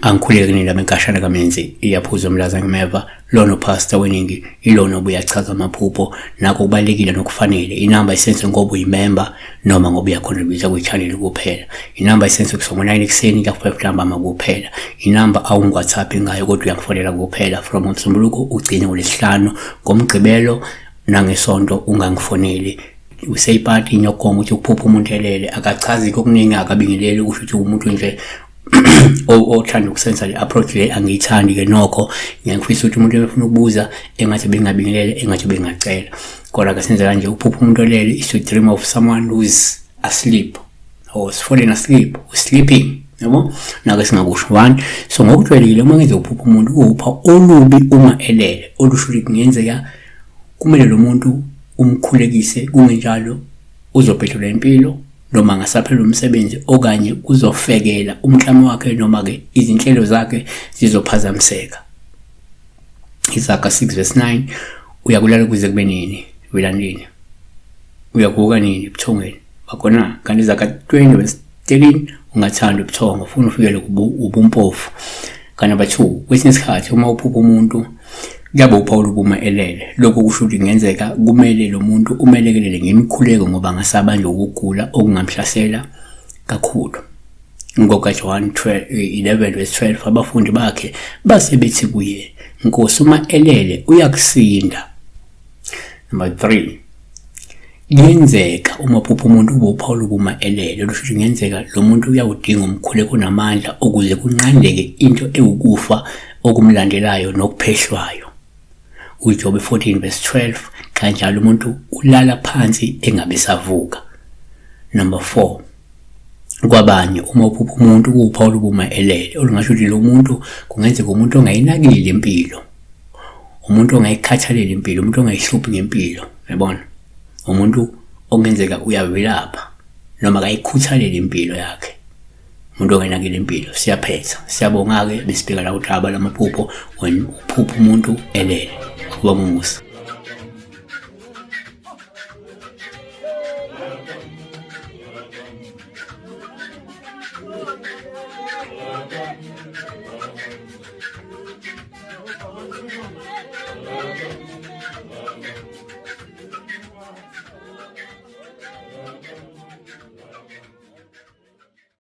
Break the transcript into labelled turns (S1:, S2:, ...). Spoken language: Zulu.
S1: Angikhuleke kunina benkashana kaMenzi iyaphuza umlaza ngimeva lona upastor weningi ilona obuye achaza amaphupho nakho kubalekile nokufanele inamba isense ngoba uyimember noma ngoba uyacontributa kwi-channel kuphela. Inamba isense kusuka ngo-9 ekuseni kuya ku-5 ntambama kuphela. Inamba awungi-WhatsApp ngayo kodwa uyangifonela kuphela from ngoMsombuluko ugcine ngoLwesihlanu, ngoMgqibelo nangeSonto ungangifoneli. Useyipati inyokonga ukuthi ukuphupha umuntu elele akachazi kokuningi akabingeleli kusho ukuthi umuntu nje othanda ukusenza le approach le angiyithandi ke nokho. Ngiyangifisa ukuthi umuntu efuna ukubuza engathi bengabingelele engathi bengacela, kodwa ke senze kanje. Uphupha umuntu olele is to dream of someone who is asleep or is falling asleep, sleeping, yabo nake singakusho one. So ngokujwayelekile uma ngenze uphupha umuntu uwupha olubi uma elele olusho ukuthi kungenzeka kumele lo muntu umkhulekise, kungenjalo uzobhedlelwa impilo noma angasaphelelwa umsebenzi okanye kuzofekela umklamo wakhe noma ke izinhlelo zakhe zizophazamiseka. Izaga 6 verse 9, uyakulala kuze kube nini welandini, uyavuka nini ebuthongweni bakhona? Kanti Izaga 20 verse 13, ungathanda ubuthongo funa ufikele ubumpofu. Kanti number 2, kwesinye isikhathi uma uphupha umuntu kuyabe uPaul ubuma elele, lokho kusho ukuthi kungenzeka kumele lo muntu umelekelele ngemikhuleko ngoba angasabanjwa ukugula okungamhlasela kakhulu. NgokaJohn 11 verse 12, abafundi bakhe base bethi kuye, Nkosi, uma elele uyakusinda. Number 3, kuyenzeka uma uphupha umuntu ube uPaul ubuma elele, lusho ukuthi kungenzeka lo muntu uyawudinga umkhuleko onamandla ukuze kunqandeke into ewukufa okumlandelayo nokuphehlwayo. UJobe 14 verse 12, kanjalo umuntu ulala phansi engabe savuka. Number 4, kwabanye uma uphupha umuntu kuwuphawu ubuma elele olungasho ukuthi lo muntu kungenzeka umuntu ongayinakile impilo, umuntu ongayikhathaleli impilo, umuntu ongayihluphi ngempilo, yabona, umuntu okungenzeka uyavilapha noma akayikhuthaleli impilo yakhe, umuntu ongenakile impilo. Siyaphetha, siyabonga-ke. Besibheka la udaba lamaphupho when uphupha umuntu elele. Uba mumusa.